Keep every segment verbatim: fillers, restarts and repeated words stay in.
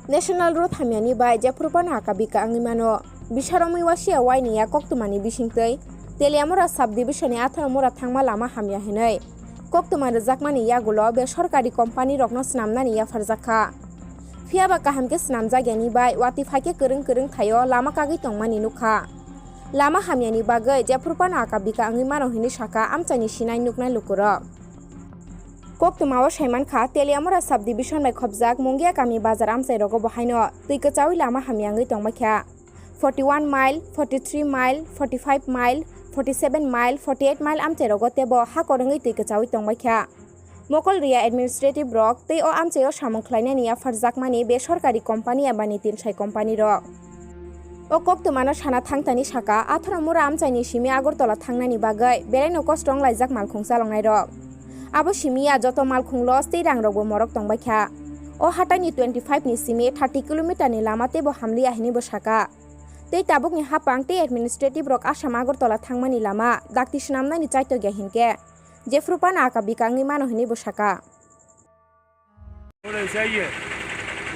National Road hamyani bai jephru phano aka bika wngwi mano. Bisaromwi wasiya waini ya koktwmani bisingtwi Teliamura Sub Division ni atharo mura thangma lama hamya hinwi koktwma rwjakmani yagulo besorkari company rokno swnamnani yapharjak kha. Phiyaba kaham khe swnamjak yani bai watwi phaikhe kwrwng kwrwng thaio lama kagwi tongmani nukha. Lama hamyani bagwi jephru phano aka bika wngwi mano hinwi sakha amchaini sinai nuknai lukurok. Koktwmao saimankha, Teliamura Sub Division bai khopjak Mungia kami bazar amchairogo bo haino twi kwchaui lama hamya wngwi tongbaikha. Forty one mile, forty three mile, forty five mile, forty seven mile, forty eight mile amchairogo teibo ha kwrwngwi twi kwchaui tongbaikha. Mokol Ria administrative rok tei o amchaio samung khlainani yapharjakmani besorkari company eba nitin sai company rok. O koktwmano sana thangtani saka, atharo mura amchaini simi Agartala thangnani bagwi beraino kosto wnglaijak malkhung chaloknairok. Abo simi ya joto malkhung loss tei rangrokbo morok tongbaikha. O hataini twenty five ni simi thirty kilometer ni lama teibo hamliya hinwi bo saka. Tei tabukni hapang tei administrative rok Assam Agartala thangmani lama dakti swnamnani chaitokya hinkhe jephru phano aka bika wngwi mano hinwi bo saka. Road ऐसा ही है।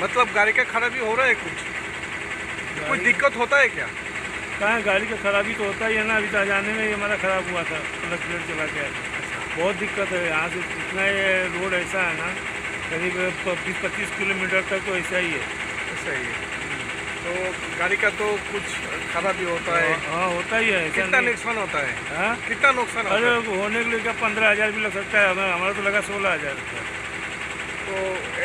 मतलब गाड़ी का खराबी हो रहा है कुछ? कुछ दिक्कत होता है क्या? कहाँ गाड़ी का खराबी तो होता ही है ना, अभी तो जाने में ही हमारा खराब हुआ था, प्लस प्लेट चला के। बहुत दिक्कत है यहाँ से, इतना ये रोड ऐसा है ना, करीब बीस पच्चीस किलोमीटर तक तो ऐसा ही है। ऐसा ही है। तो गाड़ी का तो कुछ खराबी होता है। हाँ, हाँ, होता ही है, ऐसा कितना नहीं। नुकसान होता है? हाँ? कितना नुकसान होता अरे, है? होने के लिए क्या, पन्द्रह हजार भी लग सकता है, हमें, हमारा तो लगा सोलह हजार रुपया। तो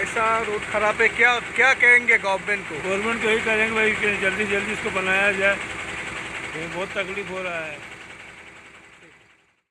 ऐसा रोड खराब है, क्या, क्या कहेंगे गवर्नमेंट को? गवर्नमेंट को यही कहेंगे भाई कि जल्दी जल्दी इसको बनाया जाए, ये बहुत तकलीफ हो रहा है।